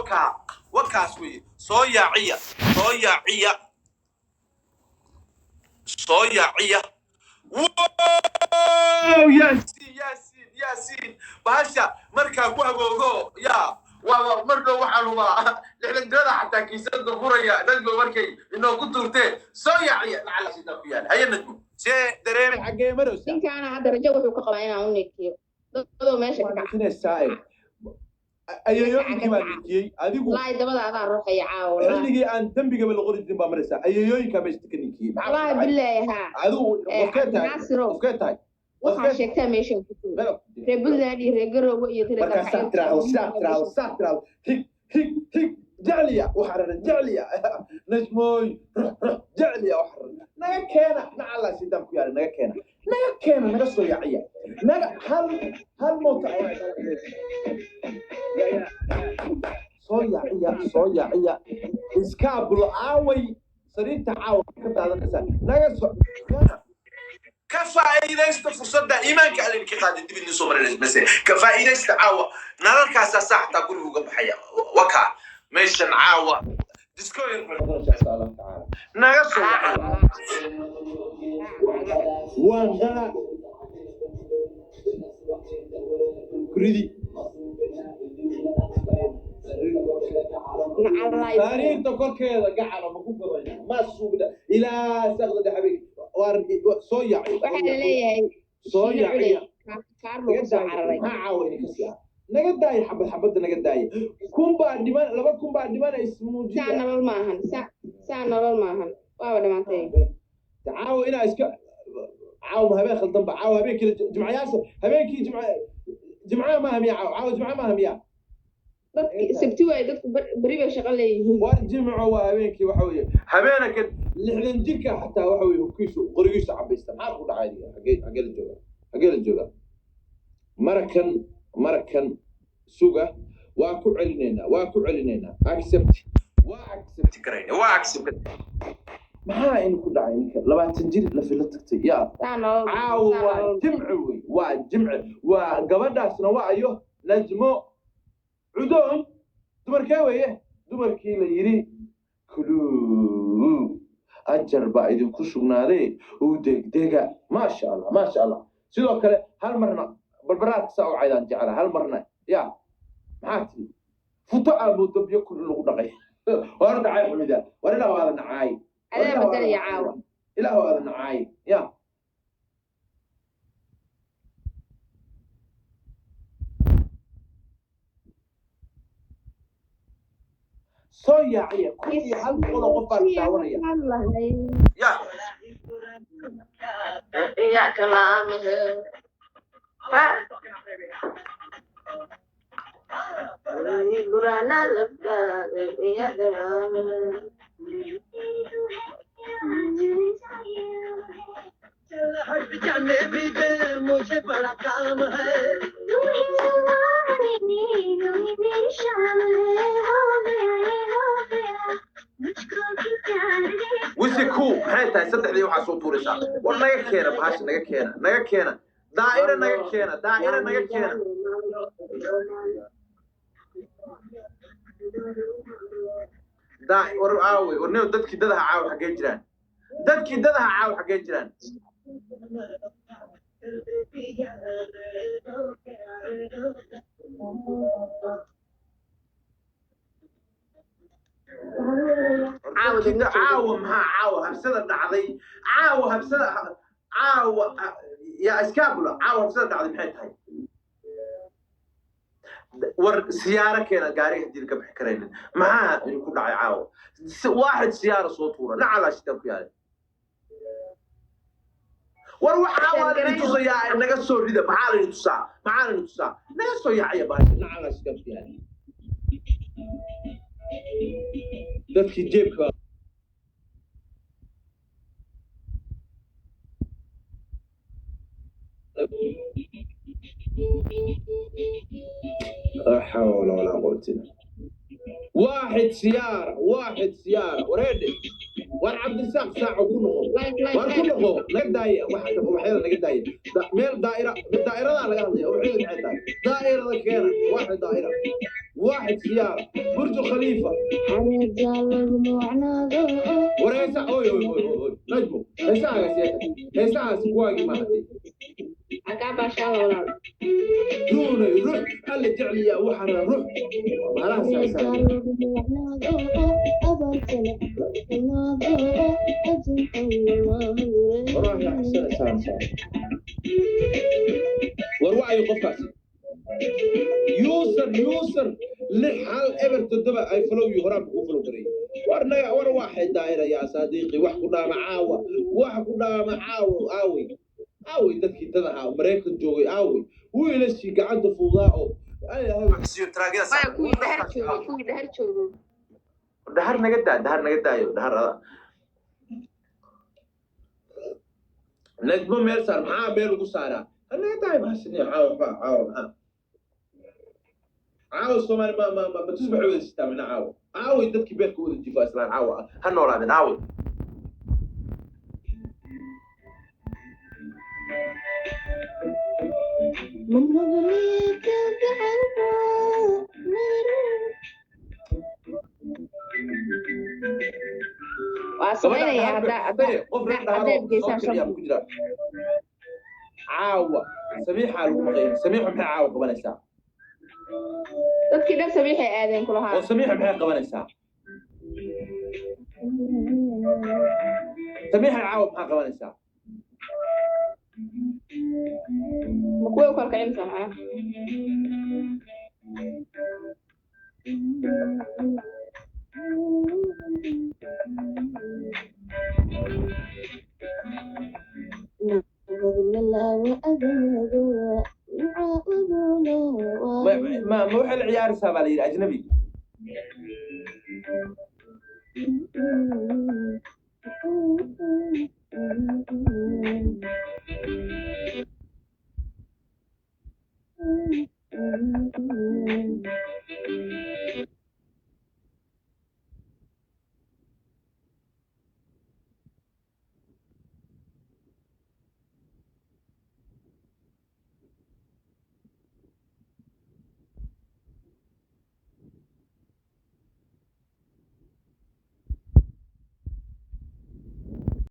Wakaa wakaas weeye. Soo yaaciya, soo yaaciya, soo yaaciya. Wow, Yaasiin, Yaasiin, Yaasiin, bahasha markaa ku hagoogo yaa waa mar dhow. Waxaan hubaa 60 jirada xataa kiisada furaya Najmo markay inoo ku tuurtee. Soo yaaciya, lacala sidaa ku yaala. Haye Najmo, see dareemay? Xaggee maraysa? Ninkaana hadda rajo wuxuu ka qabaa inaan u nekiyo dadoo meesha ka kaca. Nikinaysaa ayeeyooyinkii baa nikiyey adigu. Wallaahi dabada adaa ruuxaya caawa, wallaahi. Xilligii aan dembigaba la qori jirin baa maraysaa. Ayeeyooyinkaa meesha ka nikiyey. Maxaa ku Wallaahi dhacay? Bilaahi haa. Adigu qofkee tahay? Cabdinaasirow. Qofkee tahay? Waxaa sheegtaa meeshan ku jiro reer Puntland iyo reer Garoowe iyo reer Markaa saa tiraahdo, saa tiraahdo, saa tiraahdo, hig hig hig, jecliya waxa raran, jecliya Najmooy, rux rux, jecliya waxa raran. Naga keena, nacala sidaan ku yaala. Naga keena, naga keena, naga soo yaaciya, naga hal hal moota soo yaaciya, soo yaaciya. Iskaabulo aaway? Sariirta caawa ka daadanaysaa. Naga soo ka faa'iidaysta fursadda iimaanka alla idinka qaaday, dib idin soo marinaysa mase ka faa'iidaysta. Caawa nalalkaasaa saa xataa guriga uga baxaya. Wakaa meeshan caawa disco insha Allah tacaala. Naga soo yaaciya. Waan dhala kuridi. Nacalay. Sariirta korkeeda gacana ma ku gabayna ma sugna ilaa saqda dhexe habeenkii. Waar soo yaaciya. Waxaa la leeyahay Soo Shiine culey yaaciya. Kaar Naga lagu soo daaya. cararay. Maxaa caawa idinka siiya? Naga daaya, xabad xabadda naga daaya. 1000 baa dhiman, 2000 baa dhimana. Saa Ismuujiya. Nolol maahan saa, saa nolol maahan, waaba dhamaatay. Caawa inaa iska caawa ma habeen khaldan ba? Caawa habeenkii jimcayaasha, habeenkii jimca, jimcaha maaha miya? Caawa, caawa jimca maaha miya? Dadki sabti waaye, dadku beri bay shaqo leeyihiin. War jimco waa habeenkii. Waxa weeye habeenaka 60 jirka xataa waxa weeye hubkiisu qorigiisu cabaysta. Maxaa ku dhacay adiga? Xagee, xagee la joogaa? Xagee la joogaa? Marakan, marakan suga. Waa ku celinaynaa, waa ku celinaynaa. Accept, waa accept garayna, waa accept. Maxaa in ku dhacay ninka 20 jir la filo tagtay yaa? Saa nolol maahan. Caawa Saa waa nolol. Jimce wey, waa jimce. Waa gabadhaasna waa ayo? Najmo Cudoon. Dumarkee weeye? Dumarkii la yidhi kuluu ajar baa idinku sugnaadee u degdega. Maasha Allah, maasha Allah. Sidoo kale hal marna barbaraadka saa u caydaan jecla. Hal marna ya maxaa tiri? Futo aa moodo biyo kul in lagu dhaqay. War dhacay xumida. War ilaah aada nacaay. War Adaa ilaah aada bedelaya nacaay. Caawa. Ilaah aada nacaay ya. Soo yaaciya. 1100 oo qof baa la daawanaya ya. Wisi ku maxay tahay saddexdii waxaa soo tuuraysaa? War naga keena bahasha, naga keena, naga keena daa'ira, naga keena daa'ira, naga keena. Daa war aawey? War nin dadkii dadaha caawa xaggee jiraan? Dadkii dadaha caawa xaggee jiraan? Caawa Dadkii dad ma joogaan. Caawa maxaa caawa habsada dhacday? Caawa habsada, caawa yaa iskaabula? Caawa habsada dhacday maxay tahay? War siyaaro keena gaariga hadii ka bixi karaynin. Maxaa idinku dhacay caawa? Waaxid siyaara soo tuura, nacalaa shitaan ku yaalay. War waxaa waa laidin tusayaa. Naga soo rida. Maxaa laidin tusaa? Maxaa laidin tusaa? Naga soo yaacaya bahasha, nacalaa shitaan ku yaalay. Dadkii jeebka لا حول ولا قوة إلا. واحد سيارة، واحد سيارة. وريدي war Cabdirasaaq saaco ku noqo. Like, like. War ku Like. noqo. Naga daaya waxa waxyada, naga daaya. Meel daa'ira, daa'iradaa laga hadlaya. Waxyada maxay tahay? Daa'irada keena. Waaxid daa'ira, waaxid siyaara. Burju Khalifa. War heesa, oy oy oy oy, Najmo, heesahaagaas heesahaasi kuwaagii maaragtay. Xagaa baashaada, walaal? Ruunay ruux alla jecliya, waxaana ruux maalahaas heesaha. War waa raaxaysanaysaa. War wacayo qofkaasi, user 61007, ay follow you, horaan kuu follow gareeyay. War naga war, waxay daahirayaa saadiiqi, wax ku dhaama caawa, wax ku dhaama caawa. Aawey, aawey dadkii dad ahaa Maraykan joogay? Aawey wiilashii gacanta fuudaa oo Maya, kuwii Dhahar joogay, kuwii Dhahar joogay. Dhahar naga daa, Dhahar naga daayo, Dhahar ada. Najmo meel saar, maxaa meel ugu saaraa? Hanaga daayo mahasini caawa, waxba caawa, maxaa caawa Soomaali ma tusbax wada sitaa mina caawa? Aaway dadkii beerka wada jifa islaan caawa ha noolaadeen? Aaway? Waa samaynaya haddaa Qof reer Dhahar haddaad oo soo geysaan kiciyaa shan ku jira caawa. Samiixa lagu maqayay. Samiixa maxay caawa qabanaysaa? Dadkii dhan Samiixay aadeen kulahaa. Oo Samiixa maxay qabanaysaa? Samiixa caawa maxaa qabanaysaa? Ma kuway u kala kicinaysaa macnaha? Ma waxay la ciyaaraysaa baa la yidhi ajnabi.